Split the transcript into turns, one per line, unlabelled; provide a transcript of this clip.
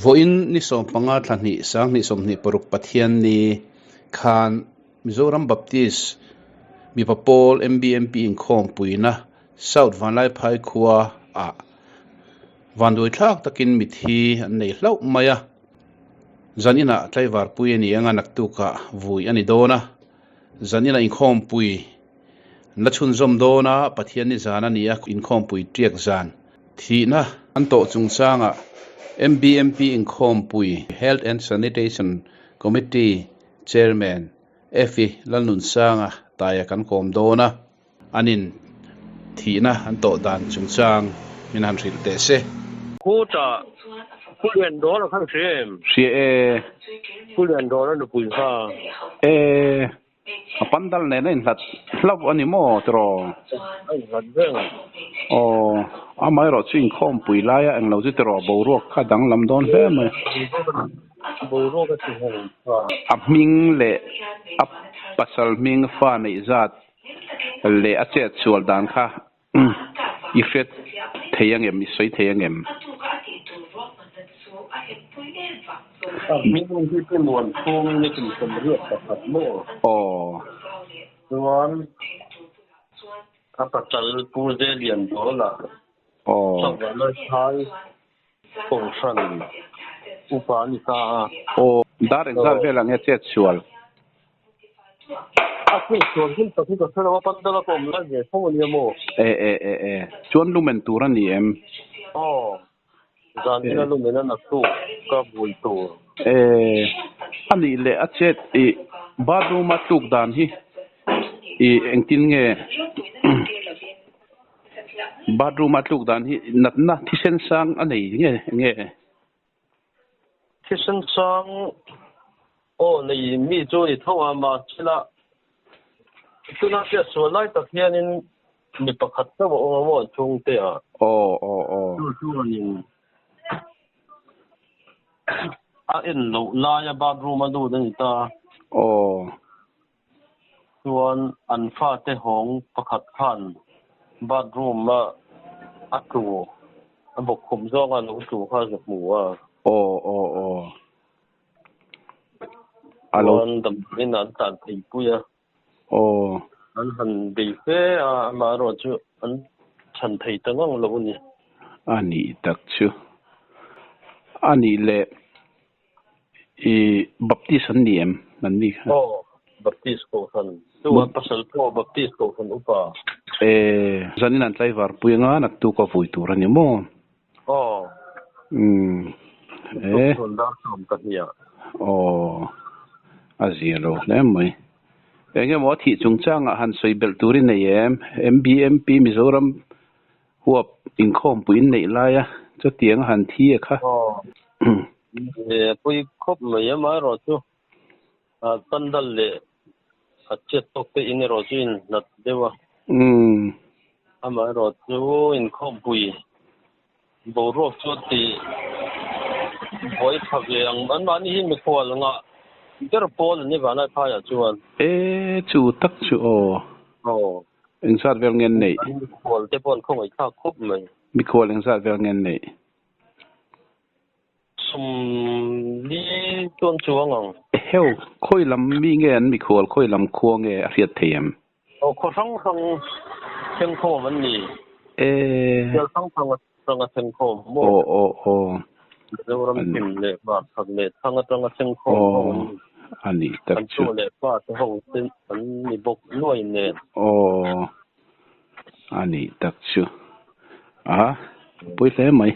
Vawiin ni 15 thla hnih sanghnih 26 Pathianni khan Mizoram Baptist mipa pawl MBMP inkhawmpuina South Vanlaiphai khua ah vanduai thlak takin mithi an nei hlauh mai a. Zan inah tlaivarpui a ni anga naktukah vui a ni dawn a. Zan inah inkhawmpui an la chhunzawm dawn a, Pathian ni zan a ni a, inkhawmpui tiak zan thihna an tawh chungchangah MBMP inkhawmpui Health and Sanitation Committee Chairman Effie Lalnunsanga taia kan kawm dawn a. An in thihna an tawh dan chungchang min han hrilh teh se.
Khutah Pu Liandawla khan hria em?
Hria e.
Pu Liandawla nupui kha.
E, a pandal nen a inhlat hlauh a ni maw tiraw?
A inhlat reng.
Aw, amaherawh chu inkhawmpui laia englo chu tiraw boruak kha danglam dawn hle mai.
Boruak a ti heng kha.
A hming leh a pasal hming fa neih zat leh a chet sual dan kha i hre thei ang em, i sawi thei ang em?
A hming hi Pu Muanchhung ni kum 81 maw?
Aw.
Chuan a pasal Pu Zeliandawla
Aw.
Chauhvana Thai Kohhran upa a ni ta a.
Aw. Dar engzat vel ang nge chet sual?
A chet sual hun tak hi ka hre lo a, pandal a ka awm lai ve tho a nia maw?
E e e e. Chuan lumen tur a ni em?
Aw. Zan ina lumen a na tuk ka bui tur.
E. A nih leh a chet i bathroom a tluk dan hi i engtin nge? Bathroom a tluk dan hi natna thisen sang a nei nge nge?
Thisen sang aw nei mi chu ni tho a, mahsela tuna hriat sual lai tak hianin mi pakhat chauh a awm a maw an chhungte ah.
Aw aw aw.
Chu chuanin a en loh laia bathroom a lut a ni ta.
Aw.
Chuan an fate hawng pakhat khan bathroom a a tlu a bawk khum zawng a lo tlu kha a hmu a.
Aw aw aw. A lo.
Chuan damdawiin ah an tlan thei pui a.
Aw.
An han bei fe a, amaherawh chu an chhan thei ta ngang lo a ni.
A nih tak chu. A nih leh I Baptist an ni em an ni kha?
Aw, Baptist Kohhran. Chu an pasal pawh Baptist Kohhran upa.
E, zanin an tlaivar pui anga naktuk a vui tur a ni maw?
Aw.
Umm, e.
Chuan dar sawm ka hnia.
Aw, a zia lo hle mai. Eng emaw a thih chungchangah han sawi belh tur i nei em? MBMP Mizoram Huap inkhawmpui in neih laia chutiang a han thi a kha.
Aw. Pui khawp mai amaherawh chu pandal leh a chet tawk te in erawh chu in hlat deuh a. Amaherawh chu inkhawmpui boruak chu a ti buai tha ve ang. Anmahni hi mikhual ngah ber pawl an ni vanlai phaiah chuan.
E chu tak chu aw.
Aw.
Engzat vel nge an neih?
Mikhual te pawh an khawngaih thlak khawp mai.
Mikhual engzat vel nge an neih?
40 chuan chuang ang.
Eheu, khawi lam mi nge an mikhual, khawi lam khua nge a hriat thei em?
Aw, khaw hrang hrang thlengkhawm an ni.
E.
Bial hrang hrang atanga thlengkhawm maw?
Aw, aw, aw.
Mizoram thim leh Hmarchhak leh Thlang atanga thlengkhawm ho an ni.
A nih tak chu.
An tu leh pa te ho te an ni bawk nuai nen.
Aw, a nih tak chu. A, pawi hle mai.